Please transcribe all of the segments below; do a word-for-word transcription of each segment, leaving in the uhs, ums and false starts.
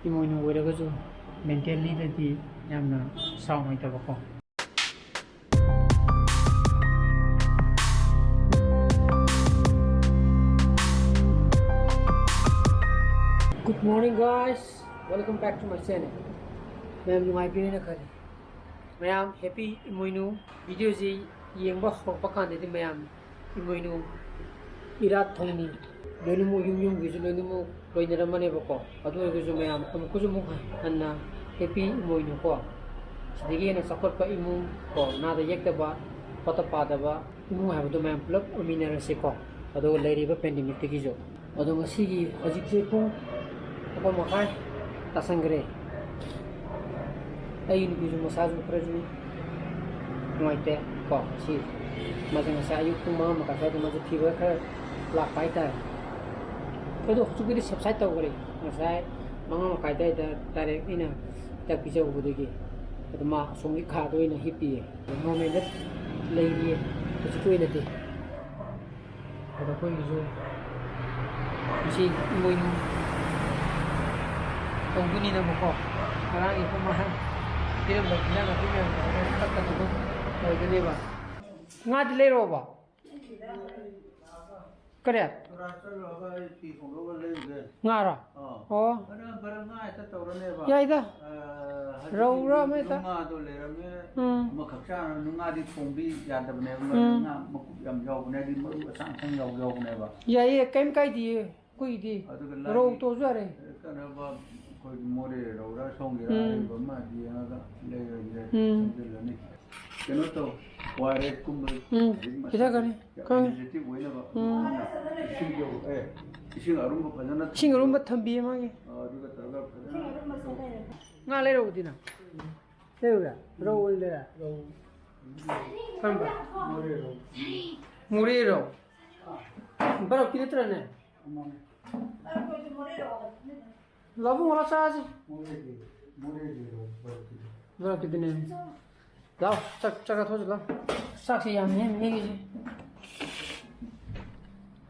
ꯏꯃꯣꯏꯅꯨ ꯑꯣꯏꯔꯒꯁꯨ ꯃꯦꯟꯇꯦꯜꯂꯤꯗꯗꯤ ꯌꯥꯝꯅ ꯁꯥꯎ ꯅꯨꯡꯉꯥꯏꯇꯕꯀꯣ꯫ Good morning, guys. Welcome back to my channel. ꯃꯌꯥꯝ ꯅꯨꯡꯉꯥꯏꯕꯤꯔꯦꯅ ꯈꯜꯂꯤ꯫ ꯃꯌꯥꯝ ꯍꯦꯄꯤ ꯏꯃꯣꯏꯅꯨ꯫ ꯚꯤꯗꯤꯑꯣꯁꯤ ꯌꯦꯡꯕ ꯍꯧꯔꯛꯄ ꯀꯥꯟꯗꯗꯤ ꯃꯌꯥꯝ ꯏꯃꯣꯏꯅꯨ ꯏꯔꯥꯠ ꯊꯧꯅꯤ ꯂꯣꯏꯅꯃꯛ ꯌꯨꯝ ꯌꯨꯝꯒꯤꯁꯨ ꯂꯣꯏꯅꯃꯛ ꯂꯣꯏꯅꯔꯝꯃꯅꯦꯕꯀꯣ꯫ ꯑꯗꯨ ꯑꯣꯏꯔꯒꯁꯨ ꯃꯌꯥꯝ ꯑꯃꯨꯛꯀꯁꯨ ꯑꯃꯨꯛ ꯍꯟꯅ ꯍꯦꯄꯤ ꯏꯃꯣꯏꯅꯨꯀꯣ꯫ ꯁꯤꯗꯒꯤ ꯍꯦꯟꯅ ꯆꯥꯎꯈꯠꯄ ꯏꯃꯨꯡ ꯀꯣ, ꯅꯥꯗ ꯌꯦꯛꯇꯕ, ꯄꯣꯠꯇ ꯄꯥꯗꯕ ꯏꯃꯨꯡ ꯍꯥꯏꯕꯗꯣ ꯃꯌꯥꯝ ꯄꯨꯂꯞ ꯑꯣꯏꯃꯤꯟꯅꯔꯁꯤꯀꯣ꯫ ꯑꯗꯨꯒ ꯂꯩꯔꯤꯕ ꯄꯦꯟꯗꯦꯃꯤꯛꯇꯒꯤꯁꯨ꯫ ꯑꯗꯣ ꯉꯁꯤꯒꯤ ꯍꯧꯖꯤꯛꯁꯦ ꯄꯨꯡ ꯃꯥꯄꯟ ꯃꯈꯥꯏ ꯇꯥꯁꯟꯈ꯭ꯔꯦ꯫ ꯑꯩ ꯅꯨꯄꯤꯁꯨ ꯃꯁꯥꯁꯨ ꯈꯔꯁꯨ ꯅꯨꯡꯉꯥꯏꯇꯦ ꯀꯣ꯫ ꯉꯁꯤ ꯃꯥꯁꯦ ꯉꯁꯥꯏ ꯑꯌꯨꯛ ꯄꯨꯡ ꯃꯉꯥ ꯃꯈꯥꯏ ꯁ꯭ꯋꯥꯏꯗ ꯃꯥꯁꯦ ꯐꯤꯚꯔ ꯈꯔ ꯂꯥꯛꯄ ꯍꯥꯏꯇꯥꯔꯦ꯫ ꯑꯗꯣ ꯍꯧꯖꯤꯛꯄꯨꯗꯤ ꯁꯕꯁꯥꯏꯠ ꯇꯧꯈ꯭ꯔꯦ꯫ ꯉꯁꯥꯏ ꯃꯉꯥ ꯃꯈꯥꯏ ꯑꯗꯨꯋꯥꯏꯗ ꯗꯥꯏꯔꯦꯛ ꯑꯩꯅ ꯍꯤꯗꯥꯛ ꯄꯤꯖꯍꯧꯕꯗꯒꯤ ꯑꯗꯣ ꯃꯥ ꯑꯁꯣꯝꯒꯤ ꯈꯥꯗ ꯑꯣꯏꯅ ꯍꯤꯞꯄꯤꯌꯦ꯫ ꯅꯣꯔꯃꯦꯜꯗ ꯂꯩꯔꯤꯌꯦ ꯍꯧꯖꯤꯛꯀꯤ ꯑꯣꯏꯅꯗꯤ꯫ ꯑꯗꯣ ꯑꯩꯈꯣꯏꯒꯤꯁꯨ ꯉꯁꯤ ꯏꯃꯣꯏꯅꯨ ꯇꯧꯗꯣꯏꯅꯤꯅꯕꯀꯣ, ꯉꯔꯥꯡꯒꯤ ꯄꯨꯡ ꯃꯉꯥ ꯄꯤꯔꯝꯕ ꯏꯟꯖꯥꯡ ꯅꯥꯄꯤ ꯃꯌꯥꯝꯗꯣ ꯍꯣꯔꯦꯟ ꯀꯛꯀꯗꯕ ꯑꯣꯏꯗꯣꯏꯅꯦꯕ꯫ ꯉꯥꯗꯤ ꯂꯩꯔꯛꯑꯣꯕ? ꯀꯔꯤ? ꯆꯨꯔꯥꯆꯥꯟꯄꯨꯔ ꯑꯩ ꯐꯤ ꯍꯣꯡꯗꯣꯛꯑꯒ ꯂꯩꯔꯨꯒꯦ꯫ ꯉꯥꯔꯣ? ꯑꯥ꯫ ꯑꯣ꯫ ꯑꯗꯨꯅ ꯐꯔꯦ, ꯉꯥ ꯍꯦꯛꯇ ꯇꯧꯔꯅꯦꯕ꯫ ꯌꯥꯏꯗ꯫ ꯑꯥ, ꯍꯧꯖꯤꯛꯀꯤ ꯔꯧꯔ ꯑꯃ ꯍꯦꯛꯇ꯫ ꯅꯨꯡꯉꯥꯗꯣ ꯂꯩꯔꯝꯃꯦ꯫ ꯎꯝ꯫ ꯑꯃꯈꯛ ꯆꯥꯅꯕ ꯅꯨꯡꯉꯥꯗꯤ ꯊꯣꯡꯕꯤ ꯌꯥꯗꯕꯅꯦꯕ꯫ ꯎꯝ꯫ ꯉꯥ ꯃꯀꯨꯞ ꯌꯥꯝ ꯌꯥꯎꯕꯅꯦ, ꯍꯥꯏꯗꯤ ꯃꯔꯨ ꯑꯁꯥꯡ ꯑꯁꯥꯡ ꯌꯥꯎ-, ꯌꯥꯎꯕꯅꯦꯕ꯫ ꯌꯥꯏꯌꯦ, ꯀꯩꯝ ꯀꯥꯏꯗꯤꯌꯦ ꯑꯩꯈꯣꯏꯒꯤꯗꯤ꯫ ꯑꯗꯨꯒ ꯂꯥꯏꯒꯤ ꯔꯧ ꯇꯧꯔꯁꯨ ꯌꯥꯔꯦ꯫ ꯀꯩꯅꯣꯕ, ꯑꯩꯈꯣꯏꯒꯤ ꯃꯣꯔꯦ ꯔꯧꯔ ꯁꯣꯝꯒꯤꯔ ꯎꯝ꯫ ꯑꯔꯩꯕ ꯑꯃ ꯌꯦꯡꯉꯒ ꯂꯩꯔꯒꯦ, ꯎꯝ꯫ ꯁꯦꯝꯖꯤꯜꯂꯅꯤ꯫ ꯀꯩꯅꯣ ꯇꯧ, ꯑꯣ ꯑꯥꯔ ꯑꯦꯁ ꯀꯨꯝꯕ ꯎꯝ, ꯍꯧꯖꯤꯛ ꯃꯇꯝꯗ ꯄꯤꯊꯛꯀꯅꯤ꯫ ꯌꯥꯝ ꯈꯪꯉꯦ꯫ ꯏꯅꯔꯖꯦꯇꯤꯛ ꯑꯣꯏꯅꯕ ꯎꯝ꯫ ꯏꯁꯤꯡ ꯌꯧ-, ꯑꯦ, ꯏꯁꯤꯡ ꯑꯔꯨꯝꯕ ꯐꯖꯅ ꯏꯁꯤꯡ ꯑꯔꯨꯝꯕ ꯊꯝꯕꯤꯌꯦ ꯃꯥꯒꯤ꯫ ꯑ, ꯑꯗꯨꯒ ꯇꯧꯔꯒ ꯐꯖꯅ ꯉꯥ ꯂꯩꯔꯛꯎꯗꯤ ꯅꯪ꯫ ꯂꯩꯔꯨꯔꯦ? ꯔꯧ ꯑꯣꯏꯅ ꯂꯩꯔꯦ? ꯔꯧ꯫ ꯀꯔꯝꯕ? ꯃꯣꯔꯦ ꯔꯧ꯫ ꯃꯣꯔꯦ ꯔꯧ꯫ ꯕꯔꯞꯀꯤ ꯅꯠꯇ꯭ꯔꯅꯦ? ꯃꯥꯅꯦ꯫ ꯂꯧꯕꯨꯛ ꯉꯥꯔꯣ ꯆꯥꯁꯤ꯫ ꯃꯣꯔꯦꯒꯤ, ꯃꯣꯔꯦꯒꯤ ꯔꯧ ꯕꯔꯞꯀꯤꯗꯣ꯫ ꯕꯔꯞꯀꯤꯗꯨꯅꯦ꯫ ꯂꯥꯎ, ꯆꯥꯛ, ꯆꯥꯛ ꯆꯥꯊꯣꯛꯑꯁꯤ ꯂꯥꯎ꯫ ꯆꯥꯛꯁꯤ ꯌꯥꯝꯃꯤꯍꯦ ꯃꯤꯒꯤꯁꯦ꯫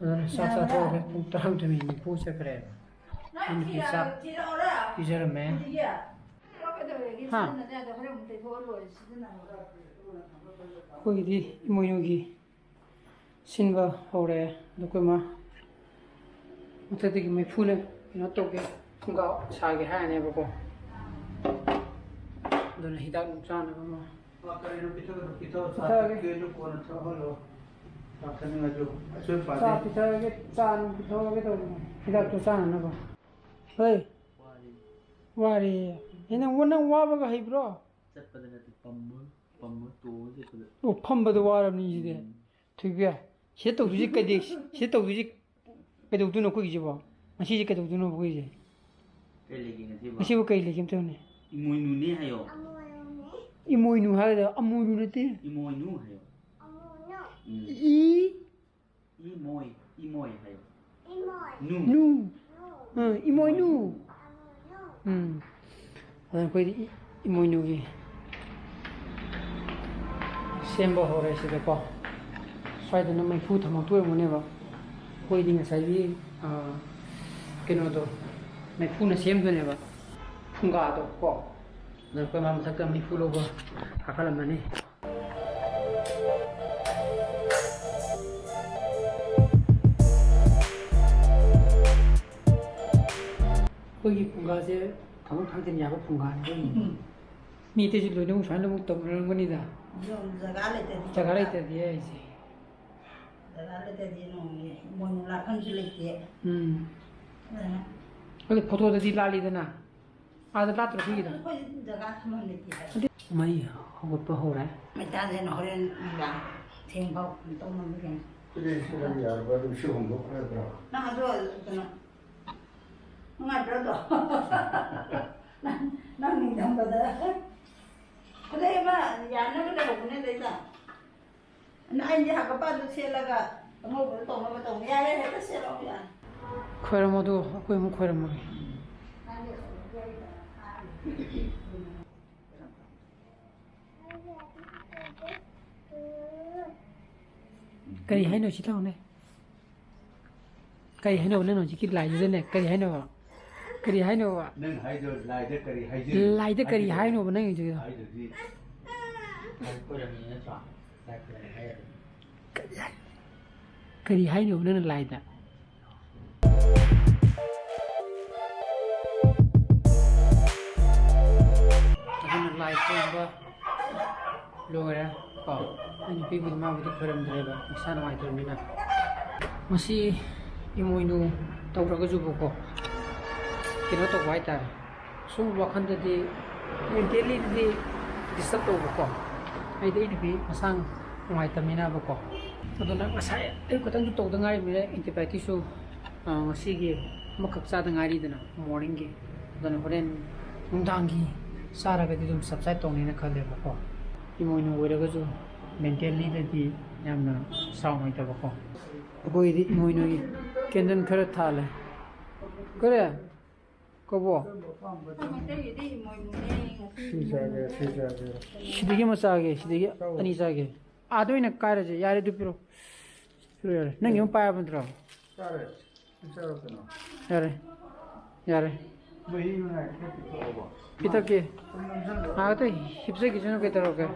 ꯑꯗꯨꯅ ꯆꯥꯛ ꯆꯥꯊꯣꯛꯑꯒ ꯄꯨꯡ ꯇꯔꯥꯃꯥꯊꯣꯏ ꯃꯤꯅꯤꯠ ꯅꯤꯐꯨ ꯆꯠꯈ꯭ꯔꯦꯕ꯫ ꯅꯪ ꯑꯩꯅ ꯐꯤ ꯆꯥꯛ ꯊꯤꯔꯛꯑꯣꯔꯥ? ꯄꯤꯖꯔꯝꯃꯦ꯫ ꯍꯥ? ꯑꯩꯈꯣꯏꯒꯤꯗꯤ ꯏꯃꯣꯏꯅꯨꯒꯤ ꯁꯤꯟꯕ ꯍꯧꯔꯦ꯫ ꯑꯗꯣ ꯑꯩꯈꯣꯏ ꯃꯥ ꯃꯊꯛꯇꯒꯤ ꯃꯩꯐꯨꯅ ꯀꯩꯅꯣ ꯇꯧꯒꯦ, ꯐꯨꯡꯒꯥ ꯁꯥꯒꯦ ꯍꯥꯏꯔꯅꯦꯕꯀꯣ꯫ ꯑꯗꯨꯅ ꯍꯤꯗꯥꯛ ꯅꯨꯡ ꯆꯥꯅꯕ ꯑꯃ꯫ ꯀꯔꯤꯅꯣ ꯄꯤꯊꯛꯀꯗꯧ? ꯄꯤꯊꯛꯑꯣ, ꯆꯥ ꯄꯤꯊꯛꯑꯒꯦ꯫ ꯊꯛꯀꯦꯁꯨ ꯀꯣꯟꯅ ꯊꯛꯍꯜꯂꯣ꯫ ꯆꯥ ꯊꯛꯅꯤꯡꯉꯁꯨ꯫ ꯑꯆꯣꯏ ꯆꯥ ꯄꯥꯗꯦ꯫ ꯄꯤꯊꯛꯑꯒꯦ, ꯆꯥ ꯅꯨꯡ ꯄꯤꯊꯛꯑꯒꯦ ꯇꯧꯕꯅꯦ꯫ ꯍꯤꯗꯥꯛꯇꯣ ꯆꯥꯅꯅꯕ꯫ ꯍꯣꯏ꯫ ꯋꯥꯔꯦ꯫ ꯋꯥꯔꯦ꯫ ꯑꯦ, ꯅꯪ, ꯅꯪ ꯋꯥꯕꯒ ꯍꯩꯕ꯭ꯔꯣ? ꯆꯠꯄꯗ ꯅꯠꯇꯦ, ꯄꯝꯃ, ꯄꯝꯃ ꯇꯣꯡꯉ ꯆꯠꯄꯗ꯫ ꯑꯣ, ꯐꯝꯕꯗ ꯋꯥꯔꯕꯅꯤ ꯁꯤꯗꯤ꯫ ꯎꯝ꯫ ꯊꯣꯏꯕꯤ, ꯁꯤꯗ ꯇꯧꯗꯣꯏꯁꯤ ꯀꯩꯗꯩ-, ꯁꯤꯗ ꯇꯧꯗꯣꯏꯁꯤ ꯀꯩꯗꯧꯗꯣꯏꯅꯣ ꯑꯩꯈꯣꯏꯒꯤꯁꯤꯕꯣ? ꯉꯁꯤꯁꯦ ꯀꯩꯗꯧꯗꯣꯏꯅꯣ ꯑꯩꯈꯣꯏꯒꯤꯁꯦ? ꯀꯩ ꯂꯩꯒꯦ ꯉꯁꯤꯕꯣ? ꯉꯁꯤꯕꯨ ꯀꯩ ꯂꯩꯒꯦ ꯑꯝꯇ ꯌꯦꯡꯉꯨꯅꯦ꯫ ꯏꯃꯣꯏꯅꯨꯅꯦ ꯍꯥꯏꯌꯣ꯫ ꯏꯃꯣꯏꯅꯨ ꯍꯥꯏꯒꯗꯕ, ꯑꯃꯣꯏꯅꯨ ꯅꯠꯇꯦ꯫ ꯏꯃꯣꯏꯅꯨ ꯍꯥꯏꯌꯣ꯫ ꯎꯝ꯫ ꯏ ꯏꯃꯣꯏ, ꯏꯃꯣꯏ ꯍꯥꯏꯌꯣ꯫ ꯅꯨ꯫ ꯅꯨ꯫ ꯑ, ꯏꯃꯣꯏꯅꯨ꯫ ꯎꯝ꯫ ꯑꯗꯨꯅ ꯑꯩꯈꯣꯏꯗꯤ ꯏ-, ꯏꯃꯣꯏꯅꯨꯒꯤ ꯁꯦꯝꯕ ꯍꯧꯔꯦ ꯁꯤꯗꯀꯣ꯫ ꯁ꯭ꯋꯥꯏꯗꯅ ꯃꯩꯐꯨ ꯊꯝꯃꯛꯇꯣꯏ ꯑꯣꯏꯔꯝꯒꯅꯦꯕ꯫ ꯑꯩꯈꯣꯏꯗꯤ ꯉꯁꯥꯏꯒꯤ, ꯑ, ꯀꯩꯅꯣꯗꯣ, ꯃꯩꯐꯨꯅ ꯁꯦꯝꯗꯣꯏꯅꯦꯕ, ꯐꯨꯡꯒꯥꯗꯣ ꯀꯣ꯫ ꯑꯗꯣ ꯑꯩꯈꯣꯏ ꯃꯥ ꯃꯊꯛꯇ ꯃꯩꯐꯨ ꯂꯧꯕ ꯀꯥꯈꯠꯂꯝꯃꯅꯤ꯫ ꯑꯩꯈꯣꯏꯒꯤ ꯐꯨꯡꯒꯥꯁꯦ ꯊꯕꯛ ꯊꯥꯡꯖꯤꯟ ꯌꯥꯕ ꯐꯨꯡꯒꯥꯅꯤ ꯑꯩꯈꯣꯏꯒꯤ꯫ ꯎꯝ꯫ ꯃꯤ ꯑꯇꯩꯁꯨ ꯂꯣꯏꯅꯃꯛ ꯁꯨꯃꯥꯏꯅ ꯂꯣꯏꯅꯃꯛ ꯇꯧꯅꯔꯝꯒꯅꯤꯗ꯫ ꯑꯗꯣ ꯖꯒꯥ ꯂꯩꯇ꯭ꯔꯗꯤ ꯖꯒꯥ ꯂꯩꯇ꯭ꯔꯗꯤ ꯍꯥꯏꯁꯦ꯫ ꯖꯒꯥ ꯂꯩꯇ꯭ꯔꯗꯤ ꯅꯣꯡꯃꯒꯤ ꯏꯃꯣꯏꯅꯨ ꯂꯥꯠꯐꯝꯁꯨ ꯂꯩꯇꯦ꯫ ꯎꯝ꯫ ꯑꯗꯨꯅ ꯑꯗꯨ ꯐꯣꯇꯣꯗꯗꯤ ꯂꯥꯠꯂꯤꯗꯅ꯫ ꯑꯥꯗ ꯂꯥꯠꯇ꯭ꯔꯣ ꯑꯩꯈꯣꯏꯒꯤꯗ? ꯑꯩꯈꯣꯏ ꯖꯒꯥ ꯊꯝꯐꯝ ꯂꯩꯇꯦ ꯍꯥꯏꯕ꯫ ꯑꯗꯨ ꯃꯩ ꯍꯧꯒꯠꯄ ꯍꯧꯔꯦ꯫ ꯃꯩꯇꯥꯟꯁꯤꯅ ꯍꯣꯔꯦꯟ ꯅꯨꯡꯗꯥꯡ ꯊꯦꯡꯐꯥꯎ ꯀꯩꯅꯣ ꯇꯧ ꯉꯝꯕ ꯀꯩꯅꯣ꯫ ꯁꯤꯗꯩ ꯁꯤꯗ ꯌꯥꯔꯕ ꯑꯗꯨꯝ ꯁꯤ ꯍꯣꯡꯗꯣꯛꯈ꯭ꯔꯗ꯭ꯔꯣ? ꯅꯪ ꯑꯗꯨ ꯀꯩꯅꯣ ꯅꯨꯡꯉꯥꯏꯕ꯭ꯔꯥ ꯑꯗꯣ? ꯅꯪ, ꯅꯪ ꯅꯤꯡꯊꯝꯕꯗ ꯈꯨꯗꯩ ꯑꯃ ꯌꯥꯅꯕ ꯂꯩꯍꯧꯕꯅꯦ ꯑꯗꯩꯗ꯫ ꯑꯩꯗꯤ ꯍꯪꯒꯄꯥꯟꯗꯣ ꯁꯦꯠꯂꯒ ꯑꯉꯧꯕꯗꯣ ꯇꯧꯅꯕ ꯇꯧꯅꯤ꯫ ꯌꯥꯔꯦ, ꯍꯦꯛꯇ ꯁꯦꯠꯂꯣ, ꯌꯥꯔꯦ꯫ ꯈꯣꯏꯔꯝꯃꯣ ꯑꯗꯨ, ꯑꯩꯈꯣꯏ ꯑꯃꯨꯛ ꯈꯣꯏꯔꯝꯃꯒꯦ꯫ ꯀꯔꯤ ꯍꯥꯏꯅꯣ ꯁꯤ ꯇꯧꯅꯦ? ꯀꯔꯤ ꯍꯥꯏꯅꯣ ꯅꯪ ꯍꯧꯖꯤꯛꯀꯤ ꯂꯥꯏꯗꯨꯗꯅꯦ? ꯀꯔꯤ ꯍꯥꯏꯅꯣ? ꯀꯔꯤ ꯍꯥꯏꯅꯣꯕ? ꯅꯪ ꯍꯥꯏꯗꯣ ꯂꯥꯏꯗ ꯀꯔꯤ ꯍꯥꯏꯖꯔꯤ? ꯂꯥꯏꯗ ꯀꯔꯤ ꯍꯥꯏꯅꯣꯕ ꯅꯪꯒꯤꯗꯨ? ꯍꯥꯏꯗꯨꯗꯤ ꯂꯥꯏ ꯈꯣꯏꯔꯝꯃꯤ ꯅꯠꯇ꯭ꯔꯣ? ꯂꯥꯏ ꯈꯣꯏꯔꯝꯃꯤ ꯍꯥꯏꯔꯗꯤ꯫ ꯀꯔꯤ ꯍꯥꯏ-, ꯀꯔꯤ ꯍꯥꯏꯅꯣꯕ ꯅꯪꯅ ꯂꯥꯏꯗ? ꯑꯗꯨꯅ ꯂꯥꯏ ꯈꯣꯏꯔꯝꯕ ꯂꯣꯏꯔꯦ ꯀꯣ꯫ ꯑꯩ ꯅꯨꯄꯤꯕꯨꯗꯤ ꯃꯥꯕꯨꯗꯤ ꯈꯣꯏꯔꯝꯗ꯭ꯔꯦꯕ, ꯃꯁꯥ ꯅꯨꯡꯉꯥꯏꯇ꯭ꯔꯕꯅꯤꯅ꯫ ꯃꯁꯤ ꯏꯃꯣꯏꯅꯨ ꯇꯧꯔꯒꯁꯨꯕꯀꯣ, ꯀꯩꯅꯣ ꯇꯧꯕ ꯍꯥꯏꯇꯥꯔꯦ, ꯁꯨꯝ ꯋꯥꯈꯜꯗꯗꯤ, ꯃꯦꯟꯇꯦꯜꯂꯤꯗꯗꯤ ꯗꯤꯁꯇꯔꯕ ꯇꯧꯕꯀꯣ꯫ ꯑꯩꯗꯤ ꯑꯩ ꯅꯨꯄꯤ ꯃꯁꯥ ꯅꯨꯡꯉꯥꯏꯇꯕꯅꯤꯅꯕꯀꯣ꯫ ꯑꯗꯨꯅ ꯉꯁꯥꯏ ꯑꯌꯨꯛ ꯈꯛꯇꯪꯁꯨ ꯇꯧꯗ ꯉꯥꯏꯔꯤꯕꯅꯤꯅ, ꯑꯦꯟꯇꯤꯕꯥꯏꯑꯣꯇꯤꯛꯁꯨ, ꯑ, ꯉꯁꯤꯒꯤ ꯑꯃꯈꯛ ꯆꯥꯗ ꯉꯥꯏꯔꯤꯗꯅ, ꯃꯣꯔꯅꯤꯡꯒꯤ꯫ ꯑꯗꯨꯅ ꯍꯣꯔꯦꯟ ꯅꯨꯡꯗꯥꯡꯒꯤ ꯆꯥꯔꯒꯗꯤ ꯑꯗꯨꯝ ꯁꯕꯁꯥꯏꯠ ꯇꯧꯅꯤꯅ ꯈꯜꯂꯦꯕꯀꯣ꯫ ꯏꯃꯣꯏꯅꯨ ꯑꯣꯏꯔꯒꯁꯨ ꯃꯦꯟꯇꯦꯜꯂꯤꯗꯗꯤ ꯌꯥꯝꯅ ꯁꯥꯎ ꯅꯨꯡꯉꯥꯏꯇꯕꯀꯣ꯫ ꯑꯩꯈꯣꯏꯗꯤ ꯏꯃꯣꯏꯅꯨꯒꯤ ꯀꯦꯟꯗꯜ ꯈꯔ ꯊꯥꯜꯂꯦ꯫ ꯀꯔꯤ? ꯀꯧꯕꯣ? ꯃꯩꯇꯩꯒꯤꯗꯤ ꯏꯃꯣꯏꯅꯨꯅꯦ ꯉꯁꯤ꯫ ꯁꯤ ꯆꯥꯒꯦ, ꯁꯤ ꯆꯥꯒꯦ꯫ ꯁꯤꯗꯒꯤ ꯑꯃ ꯆꯥꯒꯦ, ꯁꯤꯗꯒꯤ ꯆꯥꯎ꯫ ꯑꯅꯤ ꯆꯥꯒꯦ꯫ ꯑꯥꯗ ꯑꯣꯏꯅ ꯀꯥꯏꯔꯁꯦ꯫ ꯌꯥꯔꯦ, ꯑꯗꯨ ꯄꯤꯔꯣ꯫ ꯄꯤꯔꯣ, ꯌꯥꯔꯦ꯫ ꯅꯪꯒꯤ ꯑꯃ ꯄꯥꯏꯔꯕ ꯅꯠꯇ꯭ꯔꯣ? ꯆꯥꯔꯦ꯫ ꯁꯤ ꯆꯥꯔꯣ ꯀꯩꯅꯣ꯫ ꯌꯥꯔꯦ, ꯌꯥꯔꯦ꯫ ꯃꯍꯤ ꯃꯅꯥꯏ ꯈꯔ ꯄꯤꯊꯣꯛꯑꯣꯕ꯫ ꯄꯤꯊꯛꯀꯦ꯫ ꯁꯨꯝ ꯅꯝꯁꯜꯂꯣ꯫ ꯉꯥꯏꯍꯥꯛꯇ ꯍꯤꯞꯆꯈꯤꯁꯅꯨ, ꯀꯩꯗꯧꯔꯒꯦ?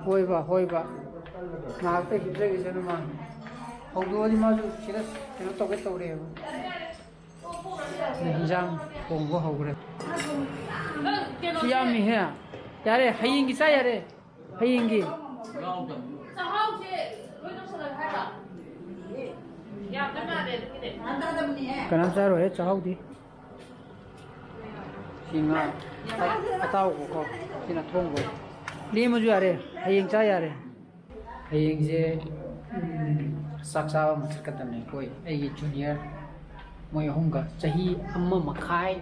ꯍꯣꯏꯕ, ꯍꯣꯏꯕ꯫ ꯉꯥꯏꯍꯥꯛꯇ ꯍꯤꯞꯆꯈꯤꯁꯅꯨ ꯃꯥ꯫ ꯍꯧꯗꯣꯛꯑꯗꯤ ꯃꯥꯁꯨ ꯁꯤꯗ ꯀꯩꯅꯣ ꯇꯧꯒꯦ ꯇꯧꯔꯦꯕ꯫ ꯍꯤꯟꯖꯥꯡ ꯊꯣꯡꯕ ꯍꯧꯈ꯭ꯔꯦ꯫ ꯁꯤ ꯌꯥꯝꯃꯤꯍꯦ꯫ ꯌꯥꯔꯦ, ꯍꯌꯦꯡꯒꯤ ꯆꯥ ꯌꯥꯔꯦ꯫ ꯍꯌꯦꯡꯒꯤ꯫ ꯆꯥꯛꯍꯥꯎꯁꯦ ꯂꯣꯏ ꯇꯧꯁꯜꯂꯒꯦ ꯍꯥꯏꯔꯣ? ꯌꯥꯝꯗꯣꯏ ꯃꯥꯜꯂꯦ ꯑꯗꯨꯒꯤꯗꯤ꯫ ꯀꯅꯥꯝ ꯆꯥꯔꯣꯏꯍꯦ ꯆꯥꯛꯍꯥꯎꯗꯤ꯫ ꯁꯤ ꯉꯥ ꯑꯇꯥꯎꯕꯀꯣ, ꯁꯤꯅ ꯊꯣꯡꯕ꯫ ꯂꯦꯝꯃꯁꯨ ꯌꯥꯔꯦ, ꯍꯌꯦꯡ ꯆꯥ ꯌꯥꯔꯦ꯫ ꯍꯌꯦꯡꯁꯦ, ꯎꯝ, ꯆꯥꯛ ꯆꯥꯕ ꯑꯃ ꯆꯠꯀꯗꯕꯅꯦ ꯑꯩꯈꯣꯏ, ꯑꯩꯒꯤ ꯖꯨꯅꯤꯌꯔ ꯃꯣꯏ ꯑꯍꯨꯝꯒ꯫ ꯆꯍꯤ ꯑꯃ ꯃꯈꯥꯏ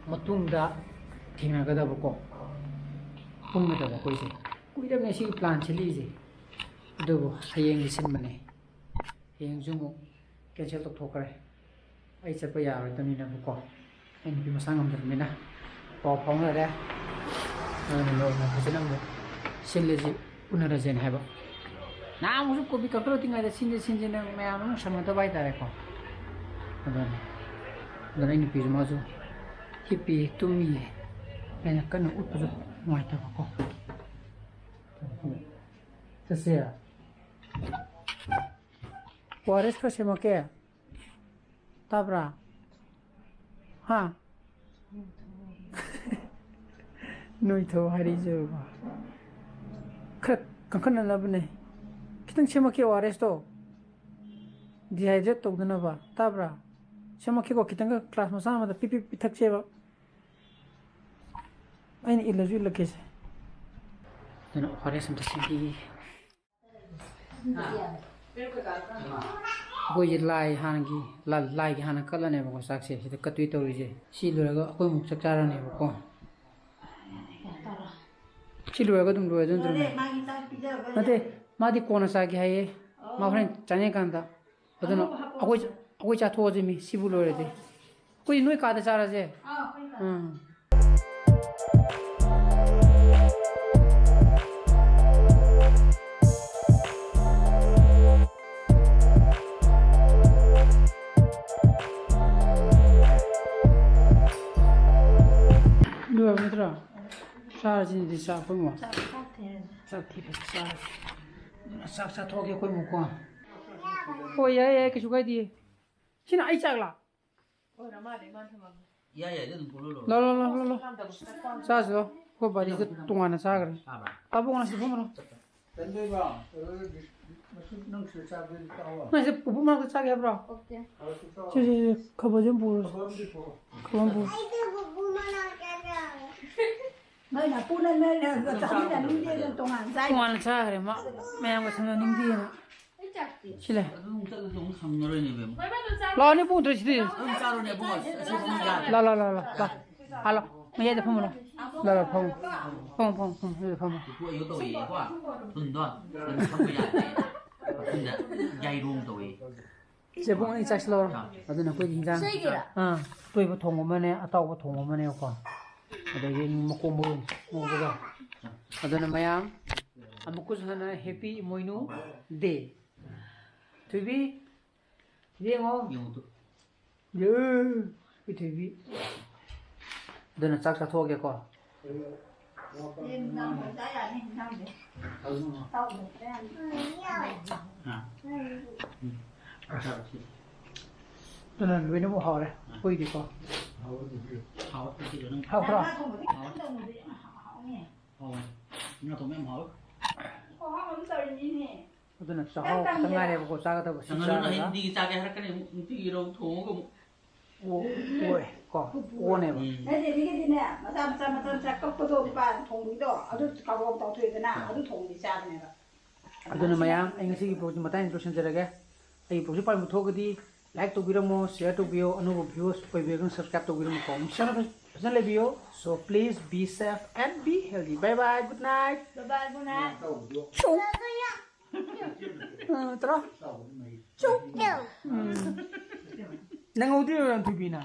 ꯃꯇꯨꯡꯗ ꯊꯦꯡꯅꯒꯗꯕꯀꯣ, ꯄꯨꯟꯒꯗꯕ ꯑꯩꯈꯣꯏꯁꯦ꯫ ꯀꯨꯏꯔꯕꯅꯦ ꯁꯤꯒꯤ ꯄ꯭ꯂꯥꯟ ꯁꯤꯜꯂꯤꯁꯦ, ꯑꯗꯨꯕꯨ ꯍꯌꯦꯡꯗꯤ ꯁꯤꯟꯕꯅꯦ꯫ ꯍꯌꯦꯡꯁꯨ ꯑꯃꯨꯛ ꯀꯦꯟꯁꯦꯜ ꯇꯧꯊꯣꯛꯈ꯭ꯔꯦ꯫ ꯑꯩ ꯆꯠꯄ ꯌꯥꯔꯣꯏꯗꯕꯅꯤꯅꯕꯀꯣ, ꯑꯩ ꯅꯨꯄꯤ ꯃꯁꯥ ꯉꯝꯗ꯭ꯔꯕꯅꯤꯅ꯫ ꯄꯥꯎ ꯐꯥꯎꯅꯔꯦ꯫ ꯑꯗꯨꯅ ꯅꯣꯡꯃ ꯐꯖꯅ ꯑꯃꯨꯛ ꯁꯤꯜꯂꯁꯤ, ꯎꯅꯔꯁꯦꯅ ꯍꯥꯏꯕ꯫ ꯅꯍꯥꯟꯃꯨꯛꯁꯨ ꯀꯣꯕꯤ ꯀꯛꯊꯠꯂꯛꯇ꯭ꯔꯤꯉꯩꯗ ꯁꯤꯟꯁꯦ ꯁꯤꯟꯁꯦꯅ ꯃꯌꯥꯝ ꯑꯃꯨꯛ ꯁꯪꯅꯗꯕ ꯍꯥꯏꯇꯥꯔꯦꯀꯣ꯫ ꯑꯗꯨꯅ ꯑꯗꯨꯅ ꯑꯩ ꯅꯨꯄꯤꯁꯨ ꯃꯥꯁꯨ ꯍꯤꯞꯄꯤ, ꯇꯨꯝꯃꯤꯌꯦ꯫ ꯑꯩꯅ ꯀꯟꯅ ꯎꯠꯄꯁꯨ ꯅꯨꯡꯉꯥꯏꯇꯕꯀꯣ꯫ ꯆꯠꯁꯦ꯫ ꯑꯣ ꯑꯥꯔ ꯑꯦꯁ ꯈꯔ ꯁꯦꯝꯃꯛꯀꯦ꯫ ꯇꯥꯕ꯭ꯔꯥ? ꯍꯥ? ꯅꯣꯏꯊꯣꯛ ꯍꯥꯏꯔꯤꯁꯦ ꯌꯦꯡꯉꯨꯀꯣ꯫ ꯈꯔ ꯀꯟꯈꯠꯅꯅꯕꯅꯦ꯫ ꯈꯤꯇꯪ ꯁꯦꯝꯃꯛꯀꯦ ꯑꯣ ꯑꯥꯔ ꯑꯦꯁꯇꯣ꯫ ꯗꯤꯍꯥꯏꯗ꯭ꯔꯦꯠ ꯇꯧꯗꯅꯕ꯫ ꯇꯥꯕ꯭ꯔꯥ? ꯁꯦꯝꯃꯛꯀꯦꯀꯣ꯫ ꯈꯤꯇꯪꯒ ꯀ꯭ꯂꯥꯁ ꯃꯆꯥ ꯑꯃꯗ ꯄꯤꯛ ꯄꯤꯛ ꯄꯤꯊꯛꯁꯦꯕ꯫ ꯑꯩꯅ ꯏꯜꯂꯁꯨ ꯏꯜꯂꯛꯀꯦꯁꯦ꯫ ꯑꯗꯨꯅ ꯑꯣ ꯑꯥꯔ ꯑꯦꯁ ꯑꯝꯇ ꯁꯦꯝꯕꯤꯒꯦ꯫ ꯑꯩꯈꯣꯏꯁꯦ ꯂꯥꯏ ꯍꯥꯟꯅꯒꯤ, ꯂꯥ-, ꯂꯥꯏꯒꯤ ꯍꯥꯟꯅ ꯀꯠꯂꯅꯦꯕꯀꯣ ꯆꯥꯛꯁꯦ꯫ ꯁꯤꯗ ꯀꯠꯇꯣꯏ ꯇꯧꯔꯤꯁꯦ꯫ ꯁꯤ ꯂꯣꯏꯔꯒ ꯑꯩꯈꯣꯏ ꯑꯃꯨꯛ ꯆꯥꯛ ꯆꯥꯔꯅꯦꯕꯀꯣ꯫ ꯁꯤ ꯂꯣꯏꯔꯒ ꯑꯗꯨꯝ ꯂꯣꯏꯔꯗꯣꯏ ꯅꯠꯇ꯭ꯔꯣ? ꯂꯣꯏꯔꯦ, ꯃꯥꯒꯤ ꯆꯥꯛ ꯄꯤꯖꯕ ꯅꯠꯇꯦ, ꯂꯣꯏꯔꯦ꯫ ꯃꯥꯗꯤ ꯀꯣꯟꯅ ꯆꯥꯒꯦ ꯍꯥꯏꯌꯦ꯫ ꯃꯥ ꯍꯣꯔꯦꯟ ꯆꯥꯅꯤꯡꯉꯀꯥꯟꯗ꯫ ꯑꯗꯨꯅ ꯑꯉꯧꯕ ꯍꯥꯞꯄꯣ꯫ ꯑꯩꯈꯣꯏ, ꯑꯩꯈꯣꯏ ꯆꯥꯊꯣꯛꯑꯁꯤ ꯃꯤ, ꯁꯤꯕꯨ ꯂꯣꯏꯔꯗꯤ꯫ ꯑꯩꯈꯣꯏ ꯅꯣꯏ ꯀꯥꯗ ꯆꯥꯔꯁꯦ꯫ ꯑꯥ, ꯑꯩꯈꯣꯏ ꯀꯥꯗ꯫ ꯎꯝ꯫ ꯂꯣꯏꯔꯕ ꯅꯠꯇ꯭ꯔꯣ? ꯆꯥꯔꯁꯤꯅꯦ ꯑꯗꯨꯗꯤ ꯆꯥꯛ ꯑꯩꯈꯣꯏ ꯃꯣ꯫ ꯆꯥꯛ ꯆꯥꯊꯣꯛꯑꯦ꯫ ꯆꯥꯛ ꯊꯤꯕꯁꯦ ꯆꯥꯔꯁꯤ꯫ ꯑꯗꯨꯅ ꯆꯥꯛ ꯆꯥꯊꯣꯛꯑꯒꯦ ꯑꯩꯈꯣꯏ ꯃꯣꯀꯣ꯫ ꯍꯣꯏ, ꯌꯥꯏ, ꯌꯥꯏ, ꯀꯩꯁꯨ ꯀꯥꯏꯗꯦ꯫ ꯁꯤꯅ ꯑꯩ ꯆꯥꯛꯂꯥ? ꯑꯣꯏꯔ ꯃꯥꯜꯂꯦ, ꯃꯥꯅ ꯊꯝꯃꯝꯃꯦ꯫ ꯏꯌꯥ ꯌꯥꯏꯗ ꯑꯗꯨꯝ ꯄꯨꯔꯣ ꯂꯣꯏꯔꯦ꯫ ꯂꯥꯎ, ꯂꯥꯎ, ꯂꯥꯎ, ꯂꯥꯎ, ꯂꯥꯎ꯫ ꯆꯥꯁꯤ ꯂꯥꯎ꯫ ꯑꯩꯈꯣꯏ ꯕꯥꯗꯤꯁꯦ ꯇꯣꯉꯥꯟꯅ ꯆꯥꯈ꯭ꯔꯦ꯫ ꯆꯥꯕ꯭ꯔꯥ? ꯇꯥꯕꯨꯡ ꯉꯁꯤ ꯐꯝꯃꯨ ꯂꯥꯎ꯫ ꯆꯠꯄ꯫ ꯆꯟꯗꯣꯏꯕ, ꯑꯗꯨ ꯅꯪꯁꯨ ꯆꯥꯕꯗꯤ ꯆꯥꯎꯋꯣ꯫ ꯅꯪꯁꯦ ꯄꯨꯄꯨ ꯃꯅꯥꯛꯇ ꯆꯥꯒꯦ ꯍꯥꯏꯕ꯭ꯔꯣ? ꯑꯣꯀꯦ꯫ ꯁꯤ, ꯁꯤ, ꯁꯤ, ꯈꯕꯔꯁꯦ ꯑꯃ ꯄꯨꯔꯣ꯫ ꯈꯕꯔ ꯑꯃꯗꯤ ꯄꯨꯔꯣ꯫ ꯈꯕꯔ ꯑꯃ ꯄꯨꯔꯣ꯫ ꯑꯩꯗꯤ ꯄꯨꯄꯨ ꯃꯅꯥꯛꯇ ꯆꯥꯒꯦ꯫ ꯅꯣꯏ ꯅꯄꯨꯅ ꯅꯣꯏꯅ ꯆꯥꯃꯤꯟꯅꯅꯤꯡꯗꯦꯅ ꯇꯣꯉꯥꯟ ꯆꯥꯏ꯫ ꯇꯣꯉꯥꯟꯅ ꯆꯥꯈ꯭ꯔꯦ ꯃꯥ, ꯃꯌꯥꯝꯒ ꯁꯝꯅꯅꯤꯡꯗꯦꯅ꯫ ꯁꯤ ꯂꯩ꯫ ꯑꯗꯨ ꯑꯃꯨꯛ ꯆꯠꯂꯁꯨ ꯑꯃꯨꯛ ꯁꯪꯉꯔꯣꯏꯅꯦ ꯏꯕꯦꯝꯃ꯫ ꯂꯥꯛꯑꯣꯅꯦ ꯏꯕꯨꯡ, ꯇꯧꯔꯤꯁꯤꯗꯤ꯫ ꯑꯗꯨꯝ ꯆꯥꯔꯣꯅꯦ ꯏꯕꯨꯡꯉꯣ꯫ ꯑꯁꯤ ꯐꯃꯨꯡ ꯌꯥꯗ꯭ꯔꯦ꯫ ꯂꯥ, ꯂꯥ, ꯂꯥ, ꯂꯥ, ꯂꯥ꯫ ꯍꯥ, ꯂꯥ꯫ ꯃꯌꯥꯏꯗ ꯐꯝꯃꯨ ꯂꯥ꯫ ꯂꯥ, ꯂꯥ, ꯐꯝꯃꯨ꯫ ꯐꯝꯃꯨ, ꯐꯝꯃꯨ, ꯐꯝꯃꯨ, ꯃꯌꯥꯏꯗ ꯐꯝꯃꯨ꯫ ꯄꯨꯄꯨ ꯑꯌꯨꯛ ꯇꯧꯔꯤꯌꯦꯀꯣ꯫ ꯊꯨꯟꯗꯣ꯫ ꯅꯪ ꯁꯝꯕ ꯌꯥꯗ꯭ꯔꯦ꯫ ꯃꯊꯨꯟꯗ ꯌꯥꯏꯔꯣꯡ ꯇꯧꯋꯦ꯫ ꯁꯦ, ꯏꯕꯨꯡ, ꯑꯩ ꯆꯥꯁꯤ ꯂꯧꯔꯣ꯫ ꯑꯗꯨꯅ ꯑꯩꯈꯣꯏꯒꯤ ꯏꯟꯖꯥꯡ, ꯏꯁꯩꯒꯤꯔ? ꯑꯥ, ꯑꯇꯣꯏꯕ ꯊꯣꯡꯕ ꯑꯃꯅꯦ, ꯑꯇꯥꯎꯕ ꯊꯣꯡꯕ ꯑꯃꯅꯦꯕꯀꯣ꯫ ꯑꯗꯒꯤ ꯃꯈꯣꯡ ꯃꯔꯨ ꯉꯧꯕꯒ꯫ ꯑꯗꯨꯅ ꯃꯌꯥꯝ ꯑꯃꯨꯛꯀꯁꯨ ꯍꯟꯅ Happy ꯏꯃꯣꯏꯅꯨ Day꯫ ꯊꯣꯏꯕꯤ, ꯌꯦꯡꯉꯣ꯫ ꯌꯦꯡꯉꯨ ꯇꯨ꯫ ꯌꯦ꯫ ꯄ꯭ꯔꯤꯊꯤꯕꯤ꯫ ꯑꯗꯨꯅ ꯆꯥꯛ ꯆꯥꯊꯣꯛꯑꯒꯦꯀꯣ꯫ ꯑꯗꯨꯅ ꯂꯣꯏꯅꯃꯛ ꯍꯥꯎꯔꯦ ꯑꯩꯈꯣꯏꯒꯤꯗꯤꯀꯣ꯫ ꯍꯥꯎꯈ꯭ꯔꯣ? ꯑꯗꯨꯅ ꯆꯥꯛꯍꯥꯎ ꯈꯛꯇ ꯉꯥꯏꯔꯦꯕꯀꯣ ꯆꯥꯒꯗꯕ꯫ ꯁꯤ ꯆꯥꯔꯒ ꯅꯨꯡꯇꯤꯒꯤ ꯆꯥꯒꯦ ꯍꯥꯏꯔꯛꯀꯅꯤ ꯑꯃꯨꯛ, ꯅꯨꯡꯇꯤꯒꯤ ꯔꯧ ꯊꯣꯡꯉꯒ ꯑꯃꯨꯛ꯫ ꯑꯣ, ꯑꯣꯏ ꯀꯣ, ꯑꯣꯅꯦꯕ꯫ ꯎꯝ꯫ ꯅꯠꯇꯦ, ꯃꯤꯒꯤꯗꯤꯅꯦ, ꯃꯆꯥ, ꯃꯆꯥ, ꯃꯆꯥ, ꯃꯆꯥ ꯀꯛꯄꯗꯣ ꯅꯨꯄꯥ ꯊꯣꯡꯕꯤꯗꯣ, ꯑꯗꯨ ꯀꯥꯡꯍꯧ ꯇꯧꯊꯣꯛꯑꯦꯗꯅ, ꯑꯗꯨ ꯊꯣꯡꯕꯗꯤ ꯆꯥꯕꯅꯦꯕ꯫ ꯑꯗꯨꯅ ꯃꯌꯥꯝ, ꯑꯩ ꯉꯁꯤꯒꯤ vlogꯁꯤ ꯃꯇꯥꯡ ꯑꯁꯤꯗ ꯂꯣꯏꯁꯤꯟꯖꯔꯒꯦ꯫ ꯑꯩꯒꯤ vlogꯁꯤ ꯄꯥꯝꯕ ꯊꯣꯛꯑꯒꯗꯤ like ꯇꯧꯕꯤꯔꯝꯃꯣ, share ꯇꯧꯕꯤꯌꯣ, ꯑꯅꯧꯕ viewers ꯑꯣꯏꯕꯤꯔꯒꯅ subscribe ꯇꯧꯕꯤꯔꯝꯃꯣꯀꯣ꯫ ꯅꯨꯡꯁꯤꯆꯥꯟꯅ ꯐꯖꯅ ꯂꯩꯕꯤꯌꯣ꯫ So please be safe and be healthy. Bye bye, good night. Bye bye, good night. ꯎꯝ, ꯇꯧꯔꯣ꯫ ꯎꯝ꯫ ꯅꯪ ꯍꯧꯗꯤ ꯌꯥꯝ ꯊꯨꯕꯤꯅ꯫